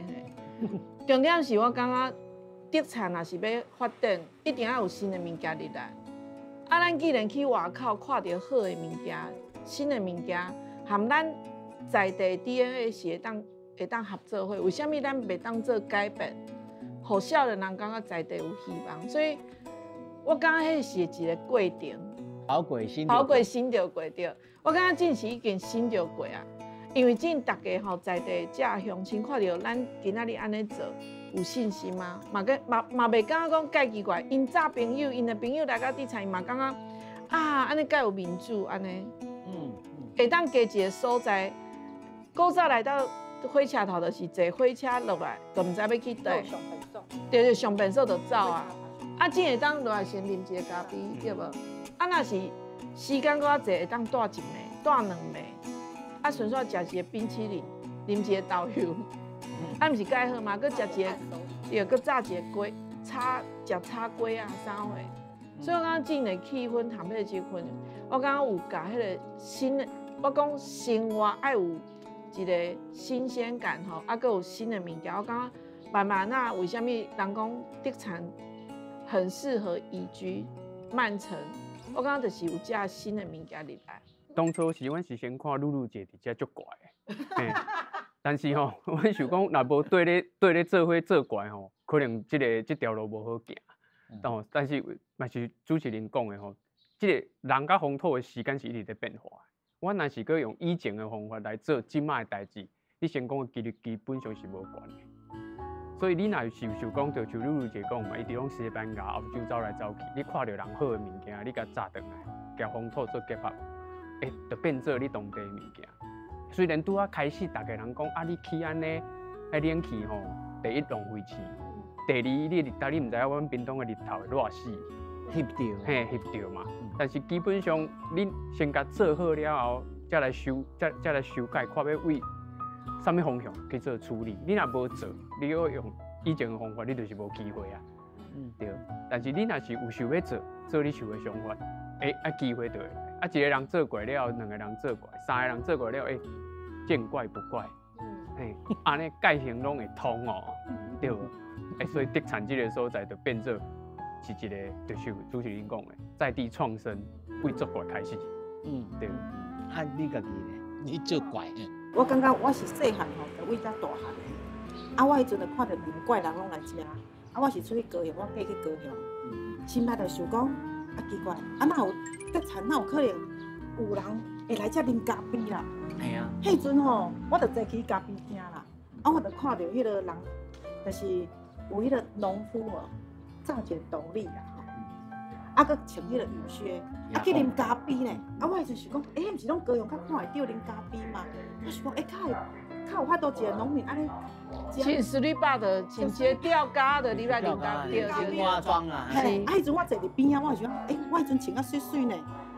重點是我感覺竹田若是欲發展，一定愛有新的物件入來。啊，咱既然去外口看著好的物件、新的物件，含咱在地 DNA 是會當合做伙，為啥物咱袂當做改變？予少年人感覺在地有希望，所以我感覺彼是一個過程。熬過新，熬過新著過對。我感覺這是已經新著過啊，因為這逐家吼在地遮鄉親看著咱今仔日按呢做，有信心嗎？嘛個嘛嘛袂感覺講介奇怪。𪜶早朋友，𪜶的朋友來到竹田，伊嘛感覺啊，按呢較有民主按呢。會當加一個所在，古早來到火車頭，就是坐火車落來，就毋知欲去佗。對對，上便所就走啊。啊，這會當落來先啉一個咖啡，對無？啊，若是時間閣較濟，會當蹛一暝、蹛兩暝。啊，順紲食一個冰淇淋，啉一個豆油，啊，毋是蓋好嗎？閣食一個，對，閣炸一個雞，炒食炒粿仔啥貨。所以我感覺這个氣氛含彼個氣氛，我感覺有共彼個新的，我講生活愛有一個新鮮感吼，啊，閣有新的物件。我感覺慢慢仔，為啥物人講竹田很適合移居曼城？我感覺就是有遮新的物件入來。當初是阮是先看露露姐佇遮足怪的，但是吼，阮想講，若無對咧做伙做怪吼，可能這個這條路無好行。但是嘛是主持人講的吼，這個人佮風土的時間是一直佇變化。阮若是閣用以前的方法來做這擺的代誌，你成功的幾率基本上是無懸的。所以你若是想講，就像露露姐講嘛，伊佇講西班牙、歐洲走來走去，你看著人好的物件，你共炸轉來，共風土做結合，欸，就變做你當地的物件。雖然拄仔開始，逐家人講啊，你起按呢，彼冷氣吼，第一浪費氣，第二你日頭你毋知影阮屏東的日頭會熱死，翕著，嘿，翕著嘛。但是基本上，你先共做好了後，才來修改，看欲為啥物方向去做處理。你若無做，你欲用以前的方法，你就是無機會啊。對。但是你若是有想欲做，做你想的想法，欸，啊機會就會來。啊，一個人做過了，兩個人做過，三個人做過了，欸，見怪不怪。嘿，按呢蓋行攏會通哦，對無？欸，所以竹田這個所在就變做是一個，就是主持人講的，在地創生，為做怪開始。對。啊，你家己咧？你做怪？我感覺我是細漢吼，就為遮大漢的。啊，我彼陣就看著兩個怪人攏來遮，啊，我是出去高雄，我嫁去高雄。心内就想講，啊奇怪，啊哪有德田，哪有可能有人會來遮啉咖啡啦？係啊。彼陣吼，我就坐去咖啡廳啦，啊，我就看著彼个人，就是有彼个農夫無，罩一个斗笠啦，吼，啊，閣穿彼个雨靴，啊去啉咖啡呢。啊，我彼陣想講，欸，毋是攏高雄較看會著啉咖啡嗎？我想講，欸，較會較有法度一个農民按呢。穿絲履巴的，穿一个吊嘎的，你來啉咖啡。對化妝啊。嘿，啊，彼陣我坐佇邊仔，我就想，欸，我彼陣穿啊媠媠呢，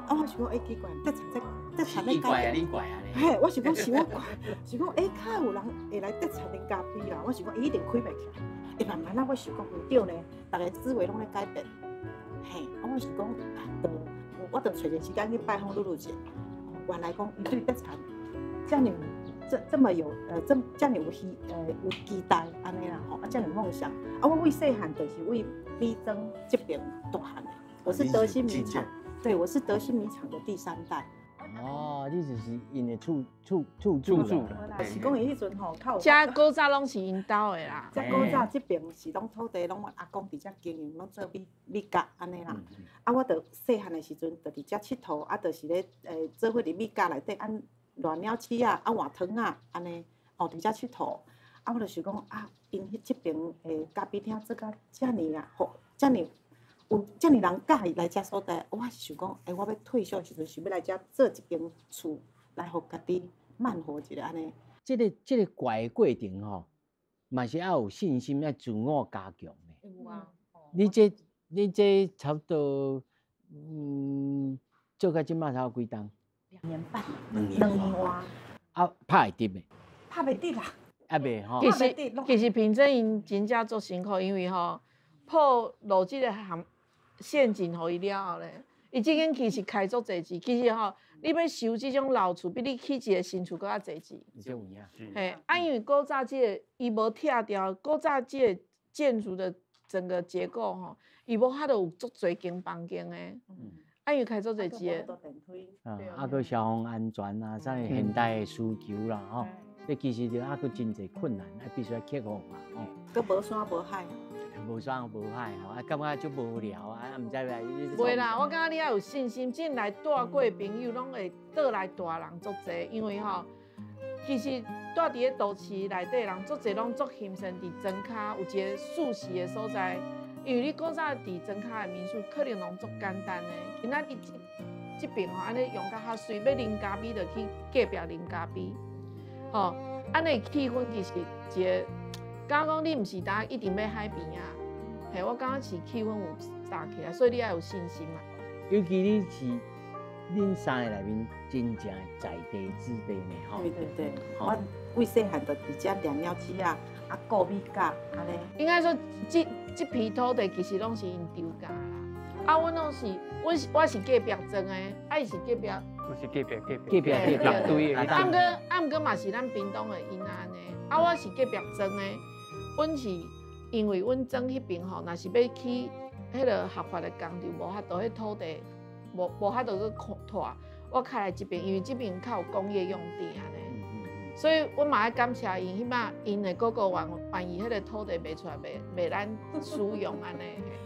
啊，我想講，欸，奇怪，德田這德田咧怪啊，你怪啊！嘿，我想講是我怪，想講，欸，較有人會來德田啉咖啡啦。我想講，伊一定開袂起來。欸，慢慢仔，我想講毋對呢，逐个思維攏咧改變。嘿，啊，我想講，啊，就我就揣一个時間去拜訪露露姐。原來講，伊對德田遮爾這麼有這遮爾有期待按呢啦吼，啊，遮爾夢想。啊，我為細漢就是為米莊這邊大漢的，我是德興米廠，對，我是德興米廠的第三代。哦，你就是𪜶的厝主啦。是講伊彼陣吼，較有。遮古早攏是𪜶兜的啦。遮古早這邊是攏土地，攏阮阿公佇遮經營，攏做米莢按呢啦。啊，我就細漢的時陣，就佇遮𨑨迌，啊，就是咧做伙佇米莢內底按亂鳥鼠仔，啊換糖仔，按呢，哦，佇遮𨑨迌。啊，我就想講啊，𪜶彼這爿的咖啡廳做甲遮爾啊，好，遮爾有遮爾人佮意來遮所在，我是想講，欸，我欲退休的時陣，想欲來遮做一間厝，來予家己慢活一下按呢。這個怪的過程吼，嘛是愛有信心，愛自我加強的。有啊。你這差不多，做到這馬差不多幾冬？ 2年半。兩年。 2年外。啊，拍會得袂？拍袂得啦。啊袂吼。其實平鎮𪜶真正足辛苦，因為吼鋪落這个陷阱予伊了後咧，伊這間其實開足濟錢。其實吼，你欲收這種老厝，比你起一个新厝閣較濟錢。這有影。嘿，啊，因為古早這个伊無拆掉，古早這个建築的整個結構吼，伊無法度有足濟間房間的。啊，因為開足濟錢的。啊，啊，閣消防安全啊，啥物現代的需求啦，吼，這其實就啊，閣真濟困難，啊，必須愛克服嘛，吼。閣無山無海。無山無海吼，啊，感覺足無聊啊，啊，毋知來。袂啦，我感覺你愛有信心，進來住過的朋友攏會倒來住的人足濟，因為吼，其實住佇咧都市內底人足濟攏足欣羨佇莊跤有一個舒適的所在，因為你古早佇莊跤的民宿可能攏足簡單的，今仔日這爿吼按呢用甲較媠，欲啉咖啡就去隔壁啉咖啡，吼，按呢氣氛其實一個，敢若講你毋是焦一定欲海邊仔。嘿，我感覺是氣氛有搭起來，所以你愛有信心嘛。尤其你是恁三个內面真正在地子弟呢，吼。對對對，我為細漢就佇遮掠鳥鼠仔，啊顧米莢按呢。應該說，這片土地其實攏是𪜶丟家啦。啊，阮攏是，阮是我是隔壁莊的，啊伊是隔壁。我是隔壁隔壁隔壁隔壁六堆的。啊，毋過嘛是咱屏東的囡仔按呢。啊，我是隔壁莊的，阮是。因為阮莊彼邊吼，若是欲起彼个合法的工廠，無法度，彼土地無法度去拓。我較來這邊，因為這邊較有工業用地按呢，所以阮嘛愛感謝𪜶，彼擺𪜶的哥哥願意彼个土地賣出來，賣咱使用按呢。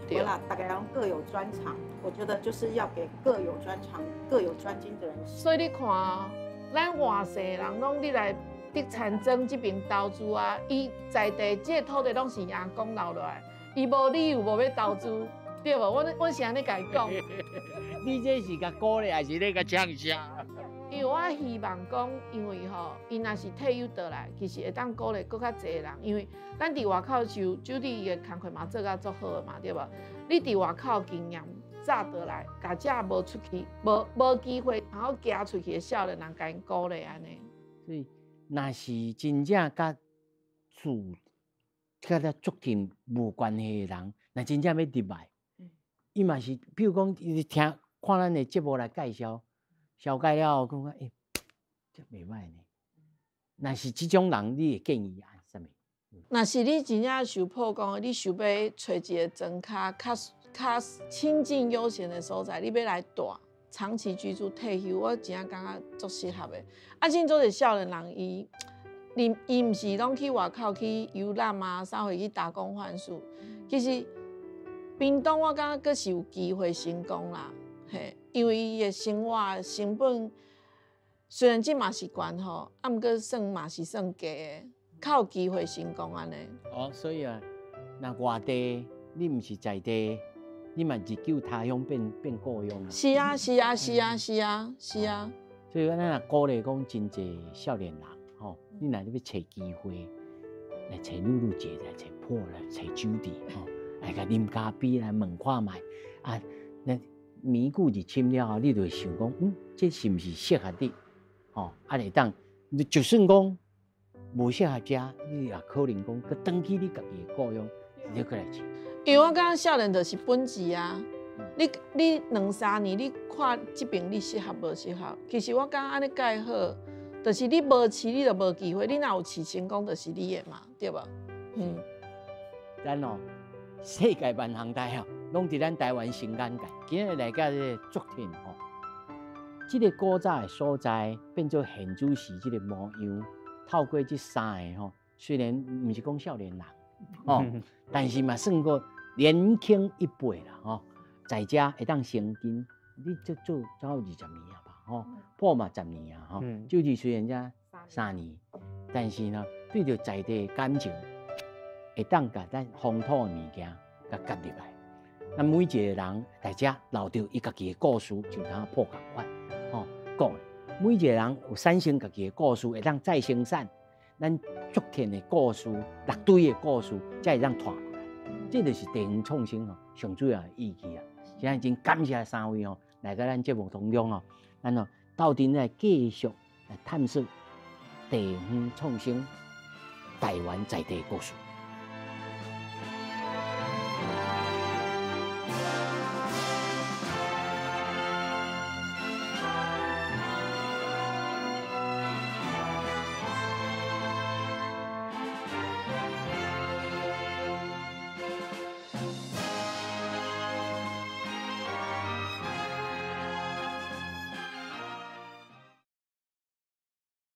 對啦，大家攏各有專長，我覺得就是要給各有專長、各有專精的人。所以你看哦，咱外省人攏入來德田莊這邊投資啊，伊在地這個土地攏是阿公留落來，伊無理由無欲投資，對無？阮是按呢共伊講。你這是共鼓勵，還是咧共嗆聲？因為我希望講，因為吼，𪜶若是退休倒來，其實會當鼓勵閣較濟人，因為咱佇外口像酒店伊的工課嘛做甲足好的嘛，對無？你佇外口經驗早倒來，共遮無出去、無機會，然後行出去的少年人，共𪜶鼓勵按呢。所以，若是真正佮厝佮遮足近無關係的人，若真正欲入來，伊嘛是，比如講，伊聽看咱的節目來介紹，紹介了後，感覺欸，這袂䆀呢。若是這種人，你會建議按啥物？若是你真正想破講，你想欲揣一个莊跤較較清靜悠閒的所在，你欲來住長期居住退休，我真正感覺足適合的。啊，真足濟少年人伊你伊毋是攏去外口去遊覽啊，啥貨去打工換宿。其實屏東我感覺閣是有機會成功啦，嘿，因為伊的生活成本雖然這嘛是懸吼，啊，毋過算嘛是算低的，較有機會成功按呢。哦，所以啊，若外地你毋是在地，你嘛日久他鄉變故鄉啊。是啊，是啊，是啊，是啊，是啊。所以咱若鼓勵講真濟少年人，吼，你若欲揣機會，來揣露露姐，來揣破，來揣酒店，吼，來共啉咖啡，來問看覓啊，那糜久入深了後，你就會想講，這是毋是適合你？吼，啊會當，你就算講無適合遮，你也可能講，閣轉去你家己的故鄉，直接閣來試。因為我感覺少年就是本錢啊，你兩三年你看這爿你適合無適合？其實我感覺按呢蓋好，就是你無試你就無機會，你若有試成功就是你的嘛，對無？咱哦，世界萬行台哦，攏佇咱台灣新眼界。今日來到這個竹田吼，這個古早的所在變做現主時這個模樣，透過這三个吼，雖然毋是講少年人，吼，但是嘛算過年輕一輩啦，吼，在遮會當生根，你這做超過20年啊吧，吼，破嘛十年啊，吼，就是雖然才三年，但是呢，對著在地的感情，會當共咱風土的物件共夾入來。那每一個人在遮留著伊家己的故事，像頭破仝款，吼講，每一個人有產生家己的故事，會當再生產咱竹田的故事、六堆的故事，才會當傳過來。這就是地方創生吼上主要的意義啊！今日真感謝三位吼來到咱節目當中吼，咱哦鬥陣來繼續來探索地方創生台灣在地的故事。